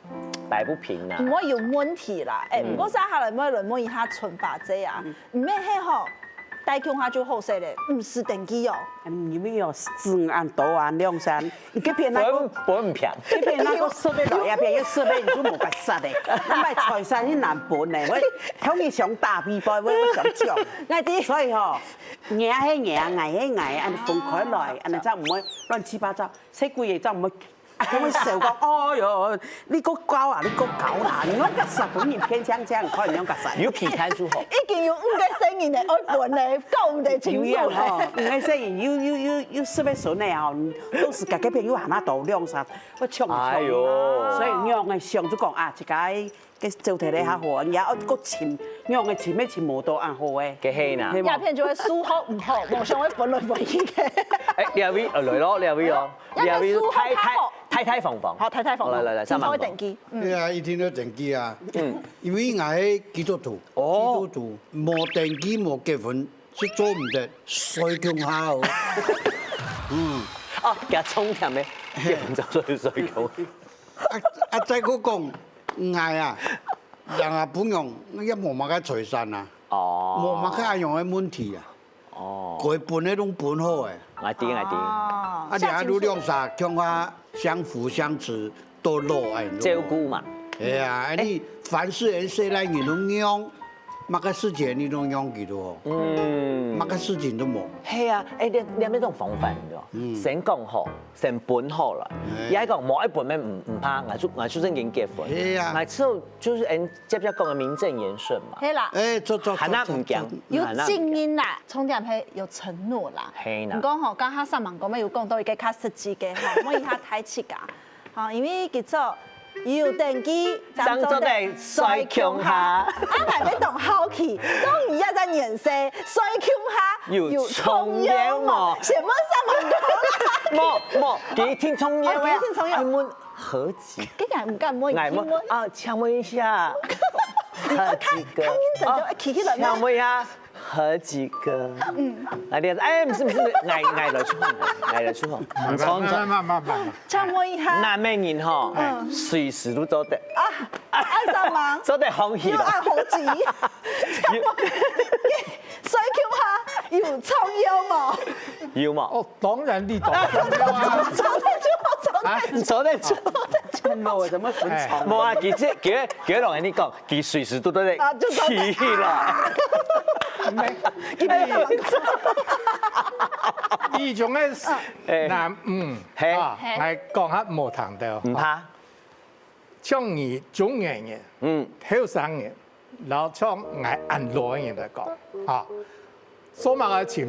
擺毋平啊。毋會有問題啦，哎，嗯。毋過接下來愛來問一下春華姐啊，嗯。毋係係吼，大家共下就好勢咧，毋使登記哦。嗯，因為哦，子女恁多啊，兩儕，你這片那個，分，分毋平。這片那個設備老，那片又設備，你就無法殺的，那買財產係難分的，我，同你想打比方，我，我想講。𠊎知。所以吼， 𠊎係𠊎，𠊎係𠊎，恁樣分開來，恁樣正毋會亂七八糟，細鬼仔正毋會，正會笑講，哎喲，你个狗啊，你个狗啦，你攏甲十分人騙淨淨，看你攏甲啥？有其他就好。已經有五個細人咧，愛分咧，搞毋得清楚咧。有影吼，五個細人，有有有有十個孫咧吼，都是家己朋友喊他投兩三，我衝衝。哎喲。所以你愛想就講啊，一個 該做得咧較好，也愛閣尋，仰个尋也尋無到恁好个。該係啦。係無？鴉片就會輸好毋好，無想愛分來分去个。哎，這位，呃，來咯，這位哦，鴉片輸好較好。這位太太，太太房房。好，太太房房。好，來，來，來，今朝會登記。嗯。對啊，一定要登記啊。嗯。因為𠊎係基督徒，哦。基督徒無登記無結婚，係做毋得，睡共下哦。嗯。哦，佢重點个，結婚就睡，睡共下。 啊，啊，再過講，𠊎啊，人啊，本人也無麼个財產啊，哦。無麼个恁樣个問題啊，哦。該分个攏分好个。𠊎知，𠊎知。哦。啊，你啊，你兩儕共下相扶相持到老哎。照顧嘛。係啊，哎。你凡事人細賴人攏讓，麼个事情你都讓佢咯，嗯，麼个事情都無。係啊，哎，你你這種方法，你知道？先講好，先分好了。也講無愛分咩毋毋怕，𠊎就𠊎就正經結婚。係啊，𠊎就就係嗯，接下講个名正言順嘛。係啦，哎，做做，還那毋驚，有責任啦，重點係有承諾啦。係啦，毋講吼，剛剛上網講有講到一個較實際个吼，問一下台七噶，吼，因為佢做 有登記，正做得睡共下。啊，𠊎也當好奇，到你這隻年歲，睡共下有重要無？先問上網講啦。無無，佢聽重要啊，佢聽重要。愛問何止？佢也毋敢問，𠊎問啊，請問一下，何止个？看認真就企起來。請問一下， 何止个？嗯，來，你哎，毋係毋係，𠊎𠊎來出，𠊎來出吼，毋錯毋錯。慢慢慢慢。請問一下，男个人吼，隨時都做得啊，愛上網，做得放棄了，愛何止？睡共下有重要無？有無？哦，當然你當然重要啊。做得就做得，做得就。我怎麼分床？無啊，其實其實其實同你講， 佢隨時都得啊，就說起來。以前个男，嗯，係，啊，𠊎講下無聽到，毋怕。像你中年人，嗯，後生人，然後像𠊎恁老个人來講，啊，做麼个尋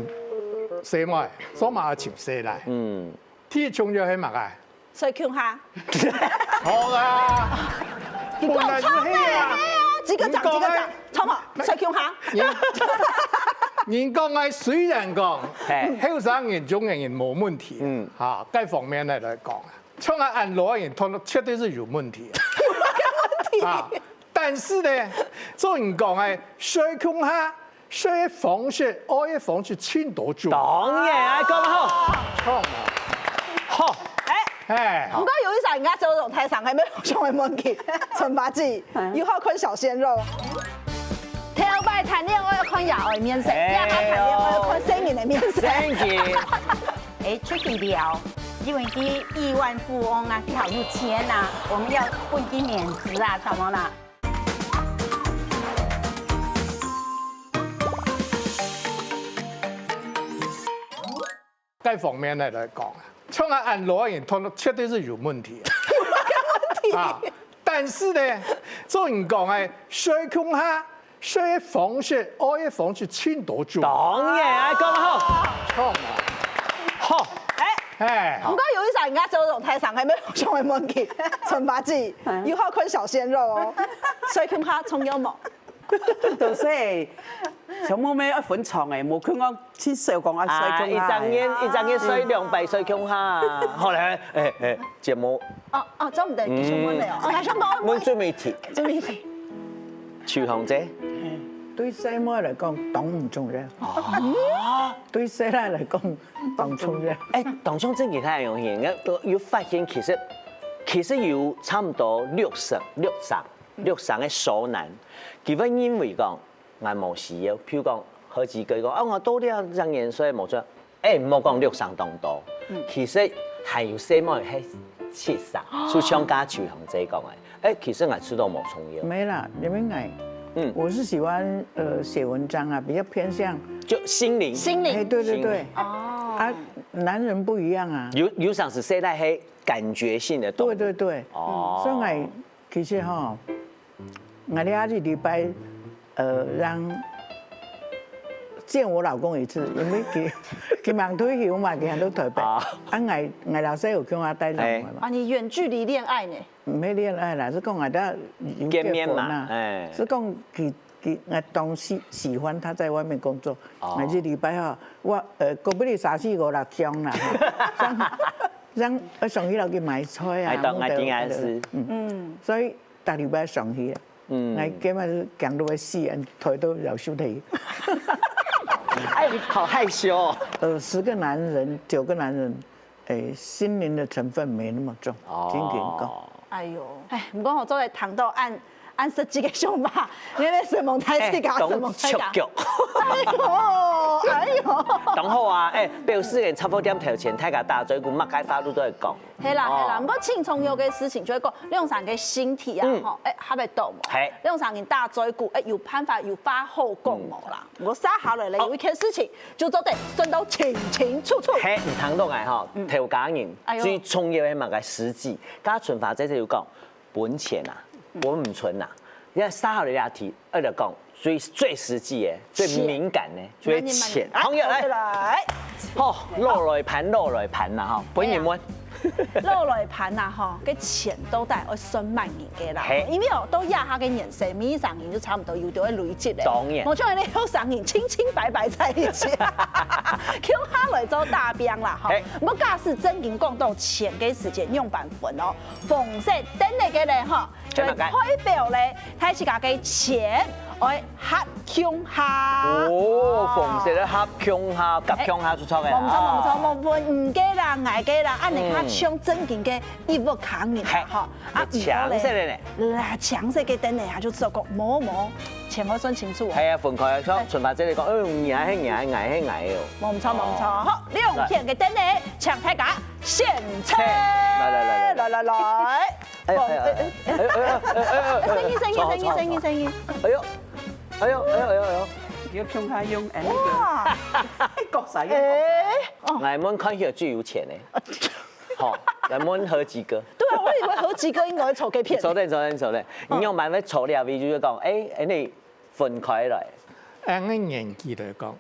細妹，做麼个尋細倈？嗯，第一重要係麼个？ 睡共下。好啦，你講錯了，係啊，幾個掌，幾個掌，錯無？睡共下。人講个雖然講，後生人、中年人無問題，嗯，哈，該方面來來講啊，像𠊎恁老个人，絕對係有問題。有問題。啊， 但是呢，做人講个，睡共下，睡个方式、愛个方式，盡多種。當然，愛講好。好。好。哎，毋過有一儕人家做種台上，還沒有上來問佢，陳八姐，有好看小鮮肉。頭擺談戀愛愛看爺哀面色，哎喲，這下談戀愛愛看細人个面色。細人。 哎，出去尞，因為佢億萬富翁啊，佢好有錢啊，我們要分佢面子啊，懂無啦？該方面來來講啊，像𠊎恁老个人，絕對係有問題啊。有問題。啊，但是呢，做人講个，睡共下， 睡个方式、愛个方式盡多種。當然，愛講好。好。哎，毋過有一儕人家做種台上，還沒有上來問佢，陳八姐，有好看小鮮肉哦，睡共下重要無？都係，全部愛分床个，無看講盡少講愛睡共下。啊，一隻人一隻人睡兩擺睡共下，好咧，哎哎，節目。哦哦，做毋得，繼續問了哦，哦，還想講問最尾一題。最尾一題。 秋香姐，對細妹來講當毋重要，對細倈來講當重要。哎，當像正經太陽眼，有發現其實其實有差毋多六成、六成、六成个熟男，佢會認為講，𠊎無需要。譬如講，好幾個講，啊，𠊎到這隻年歲無做， 哎，毋好講六成當多，其實還有細妹係七成，就像剛才秋香姐講个，哎，其實𠊎知道無重要。沒啦，因為𠊎，嗯，我是喜歡呃寫文章啊，比較偏向就心靈，心靈，哎，對對對，哦，啊，男人不一樣啊，有有常時細倈係感覺性的動物，對對對，哦，所以𠊎其實哈， 𠊎這下一禮拜，呃，讓見我老公一次，因為佢佢吂退休嘛，佢還在台北。啊，𠊎𠊎老細有叫𠊎帶上來嘛。啊，你遠距離戀愛呢？毋係戀愛啦，係講𠊎兜有結婚啦，見面嘛，哎，係講佢佢𠊎當時喜歡他在外面工作，哦，𠊎一禮拜吼，我呃，過不離三四五六張啦，吼，像像愛上去落去買菜啊，哎，當然，應該係，嗯，所以 逐禮拜上去啊。嗯，𠊎根本係驚到會死，人抬到要收起。哎，好害羞哦。呃，十個男人，九個男人，哎，心靈的成分沒那麼重，哦，真緊講。哎喲，哎，毋過吼，做得談到恁恁實際个想法，你愛承蒙大自家，哎，承蒙大家。當觸腳。哎喲，哎喲。當好啊，哎，表示人雜貨店頭前，大家打嘴鼓，麼个話都在講。係啦，係啦，哦。毋過盡重要个事情就係講，兩儕个身體啊，嗯。吼，哎，合得到無？嘿。兩儕人打嘴鼓，哎，有辦法有話好講無啦？嗯。毋過接下來咧，哦。有一件事情，就做得算到清清楚楚。嘿，你聽到个吼，嗯。頭家人，哎喲。最重要个麼个時機，剛剛春華姐姐有講， 分錢啊，嗯。分毋出啊。你看接下來這題，愛來講最最實際个、最敏感个，錢。最錢。慢點，慢點。好，來。來。好，落來盤，落來盤啦，吼，分你問。哎呀。落來盤啊，吼，个錢到底愛算麼人个啦？嘿。因為哦，到這下个年歲，每一儕人就差不多有兜个累積个。當然。無像恁樣後生人清清白白在一起，共下來做打拚啦，吼。嘿。毋過假使正經講到錢个時節，仰般分哦？ 紅色等等个咧吼，就係代表咧，大自家个錢愛合共下。哦，紅色个合共下，合共下就著个啦。哎，無錯，無錯，無分你个啦，𠊎个啦，恁樣較像正經个一屋下人啦，嗯。吼。啊，青色个呢？毋過咧，啦，青色个等等下就做講，無，無，錢愛算清楚哦。係啊，分開，像春華姐姐講，哎，你个係你个，𠊎係𠊎个哦。無錯，無錯，哦。好，兩片个等等，請大家選擇。來，來，來，來。來，來，來。 哎呦，哎呦，哎呦，哎呦，哎呦，哎呦，哎呦，哎呦，聲音，聲音，聲音，聲音。哎呦，哎呦，哎呦，哎呦，哎呦。你要共下用恁樣个。哇。各儕用各儕。哎，哦。𠊎們看起來最有錢个。好，𠊎們好幾個。對啊，我以為好幾個應該會抽給騙。抽等，抽等，抽等。嗯。你用蠻會抽了，比如就講，哎，哎，你分開來。按个年紀來講，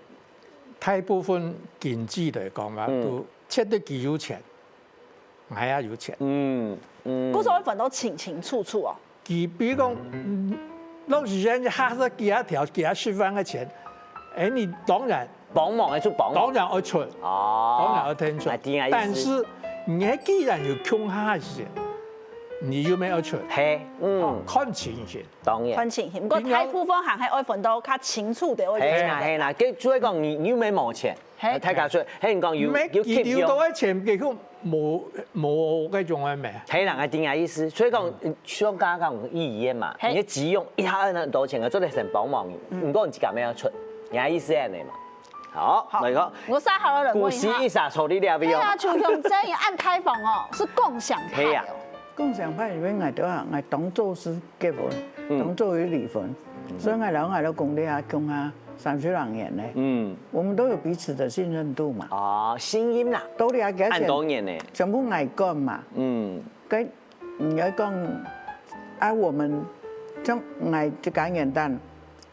大部分經濟來講啊，嗯。都覺得佢有錢。 𠊎也有錢。嗯，嗯。故所會分到清清楚楚哦。佢比如講，嗯，落時間一下子幾下條、幾下十萬个錢，哎，你當然幫忙个就幫忙。當然愛出，哦。當然愛添出。哎，知𠊎意思。但是你既然有共下个錢，你又無愛出，嘿，嗯。哦，看情形。當然。看情形，毋過大部分還係愛分到較清楚个位置。嘿啦，嘿啦，該主要講你，你又無無錢。 嘿。大家說，嘿，你講有，有吸用。無，佢留到个錢，結果無，無該種个咩？嘿，人个定个意思，所以講，嗯。嗯，像剛剛講意義嘛，嘿。你个急用一下恁多錢，做得先幫忙你，嗯。毋過你自家無愛出，你个意思係恁樣嘛？好，好，來講，𠊎接下來問一下。股息一下抽你兩位哦。對啊，就像這樣按開房哦，係共享派哦。嘿啊。共享派裡面，𠊎都啊，𠊎當做係 結婚，嗯。當做有離婚。嗯。所以𠊎摎𠊎老公這下共下三十零年咧。嗯。我們都有彼此的信任度嘛。哦，信任啦。都了解。恁多年呢。全部𠊎管嘛。嗯。該你愛講，啊，我們，像𠊎這个年代，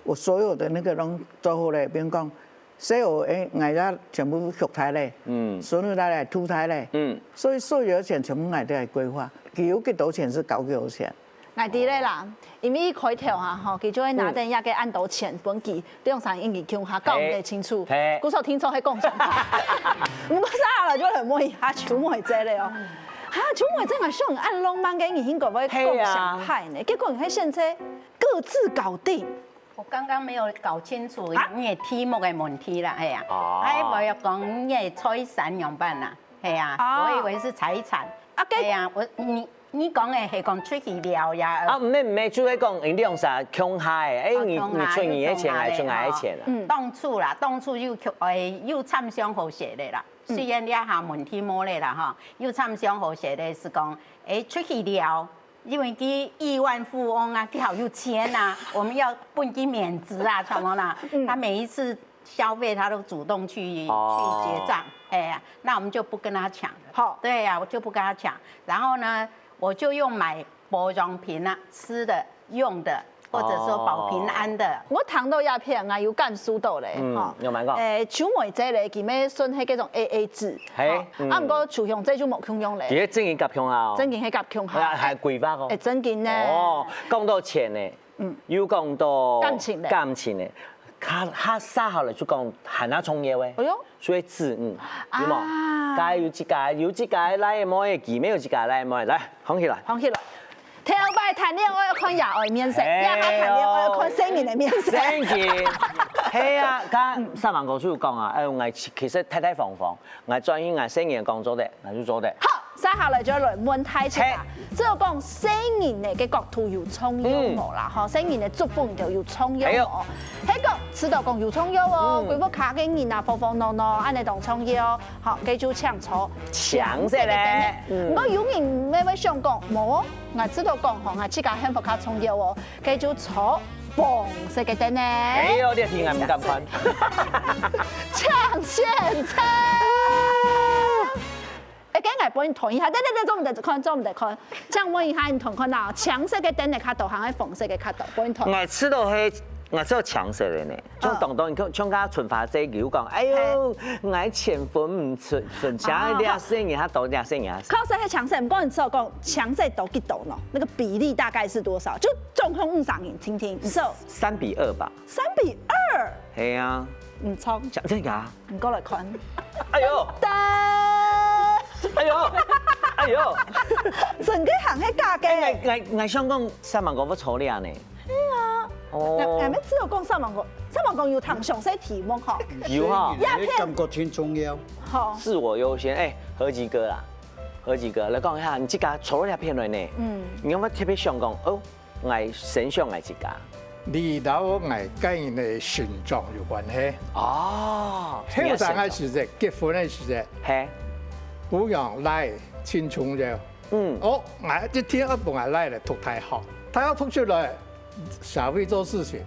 我所有的那個攏做好咧，比如講， 細人仔，𠊎也全部畜大咧，嗯。孫仔也來渡大咧，嗯。所以所有个錢全部𠊎都來規劃，佢有幾多錢係交幾多錢。𠊎知咧啦，因為一開頭啊，吼，佢就會拿等這个恁多錢分佢，兩儕人一起共下搞毋得清楚。嘿。故所聽說係共享派。毋過接下來就來問一下秋妹姐咧哦。哈，秋妹姐，𠊎想恁浪漫个，你應該會共享派呢，嘿啊。結果你還選擇各自搞定。 我剛剛沒有搞清楚啊？你个題目个問題啦，係啊。哦。還以為講你个財產仰般啦，係啊，哦。我以為是財產。啊，該係啊，我，你，你講个係講出去尞呀。啊，毋係，毋係，就係講你兩儕共下个，哎，哦，你，共下，你出你个錢，共下个，𠊎出𠊎个錢啊。哦。嗯。當初啦，當初又，哎，又參詳好勢个啦。嗯。雖然這下問題無咧啦，吼，又參詳好勢个係講，哎，出去尞， 因為佢億萬富翁啊，佢好有錢啊，我們要分佢面子啊，什麼啦？嗯。他每一次消費，他都主動去，哦。去結帳，哎呀，那我們就不跟他搶了。好。對呀，我就不跟他搶。然後呢，我就用買保養品啊，吃的、用的，或者說保平安的。哦。𠊎聽到這片啊，有感受到咧，嗯，吼。仰般講？誒，秋妹姐咧，佢乜算係該種A A制，嘿，吼。嗯。啊，毋過秋香姐就無共樣咧。佢係正經合共下哦。正經係合共下。啊，還規劃哦。誒，正經呢。哦，講到錢呢，嗯。又講到感情咧。感情呢，較，較接下來就講還較重要个，哎喲。所以子女，有無？啊。該有一个，有一个倈仔妹，佢乜有一个倈仔妹，來，䟘起來。䟘起來。頭擺談戀愛愛看爺哀面色，嘿哦。這下談戀愛愛看細人个面色。細人，係啊，該上網故所有講啊，哎，𠊎其，其實大大方方，𠊎專心𠊎細人个工作个，𠊎就做得。好，接下來就來問大家，嘿。只有講細人仔个角度有重要無啦，吼，細人仔个作風就有重要無？哎喲。係講，知道講有重要哦，嗯。歸屋下个人啊，和和鬧鬧，恁呢當重要，好，該就請坐青色个凳仔。青色个。嗯。毋過有人乜會想講，無哦，𠊎知道講吼，𠊎自家幸福較重要哦，該就坐紅色个凳仔。哎喲，你聽𠊎毋敢看。搶先猜。 哎，該𠊎分你斷一下，等等等，做毋得看，做毋得看。這樣問一下，你斷看啊，青色个凳仔較多，還係紅色个較多？分你斷。𠊎試著係，𠊎試著青色个呢，像當多，你看，像該春花姐有講，哎喲，𠊎錢分毋出，分錢這細人較多，這細人較少。確實係青色，毋過你試著講青色多幾多呢？那個比例大概是多少？就總共五十人，聽聽，你試著三比二吧。三比二？係啊。毋錯。真的假的？ 你過來看。哎喲！噠！哎喲！哎喲！整個行業價格。哎，𠊎，𠊎，𠊎想講三萬五不錯了呢。係啊。哦。𠊎，𠊎乜只有講三萬五，三萬五有談詳細題目吼。有哈。鴉片。感覺真重要。好。自我優先，哎，何吉哥啦，何吉哥，來講一下，你自家坐到鴉片了呢。嗯。你有沒有特別想講，哦， 𠊎先想𠊎自家。你摎𠊎個人个成長有關係。哦，後生个時節，結婚个時節，嘿。餔娘倈盡重要。嗯。哦，𠊎一定愛分𠊎倈仔讀大學，大學讀出來，社會做事情，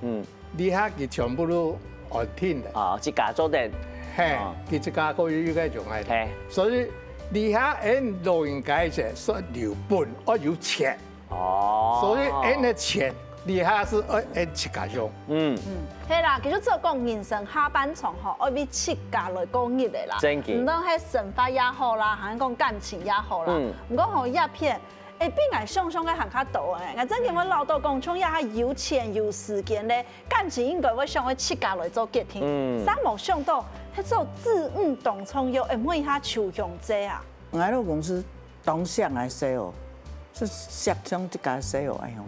嗯。這下佢全部都安定了。哦，自家做得。嘿，哦。佢自家可以有個用个。嘿。所以這下俺老人家个說留本愛有錢。 哦。所以，俺个錢，這下係愛俺自家用。嗯。嗯，係啦，其實做講人生下半場吼，愛為自家來過日个啦。真个。毋論係生活也好啦，還係講感情也好啦。嗯。毋過吼，鴉片，會比𠊎想像个還較多欸。𠊎真个會恅著講，像這下有錢有時間咧，感情應該會想愛自家來做決定。嗯。煞無想著，係做子女當重要，會問一下秋香姐啊。 𠊎老公係當惜𠊎細哦，係惜像自家細哦恁樣个。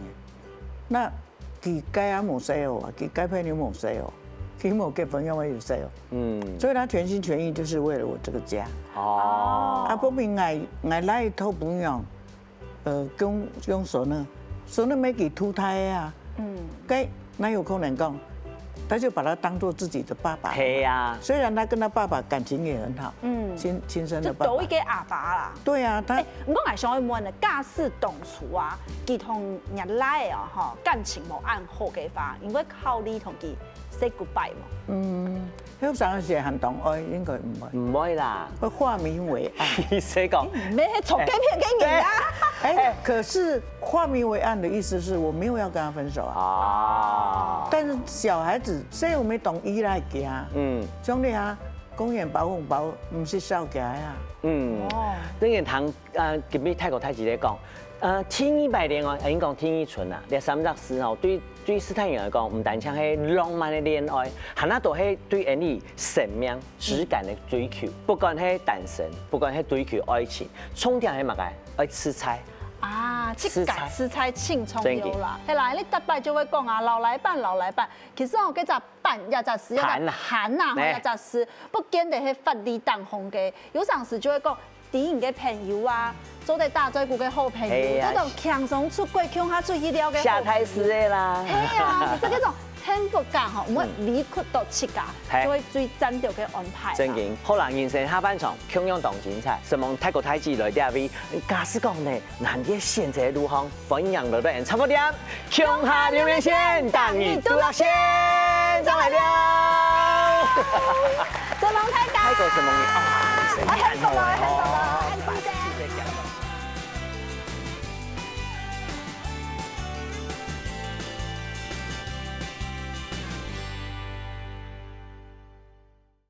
那佢該也無細哦啊，佢該朋友無細哦，佢無結婚樣會有細哦。嗯。所以他全心全意就是為了我這個家。哦。啊，分明𠊎，𠊎倈仔討餔娘，呃，供，供孫仔，孫仔乜佢渡大个啊。嗯。該 哪有可能講，他就把他當作自己的爸爸了嘛。係啊。雖然他跟他爸爸感情也很好，嗯。親，親生的爸爸。就多一個阿爸啦。對啊，他哎，毋過𠊎想愛問呢，假使當初啊，佢同若倈仔啊，吼，感情無恁好个話，你會考慮同佢say goodbye無？嗯，後生个時還當愛，應該毋會。毋會啦。會化名為愛。意思講，你毋係坐該片个人啊。哎，可是化名為愛的意思是我沒有要跟他分手啊。啊。但是小孩子，所以我們懂依賴給他。嗯。兄弟啊，公園包紅包，毋係少給啊。嗯。哦。當然，聽，呃，今日大哥大姊咧講，呃，第二擺戀愛，呃，應講第二春啊，這三隻字吼，對，對斯坦人來講，毋單淨係浪漫个戀愛，還較多係對人个生命質感个追求。不管係單身，不管係追求愛情，重點係麼个？愛自在。啊，自家自在盡重要啦。係啦，你逐擺就會講啊，老來伴，老來伴。其實哦，該隻伴，這隻字，這隻伴啊，吼，這隻字，不見得係法律當中个。有當時就會講，知音个朋友啊，做得打嘴鼓个好朋友，係啊。這種輕鬆出國、共下出去尞个好朋友。下台時个啦。係啊，其實這種幸福感吼，毋會離開到自家，係。就會最讚著个安排啦。正經，好啦，人生下半場，共樣當精彩。承蒙大哥大姊來這位，假使講呢， 難得選擇个路項，歡迎來到𠊎等雜貨店，共下留言先，等你都落線，正來尞。承蒙大家。大哥承蒙你啊，哎，承蒙啊，承蒙啊，承蒙啊。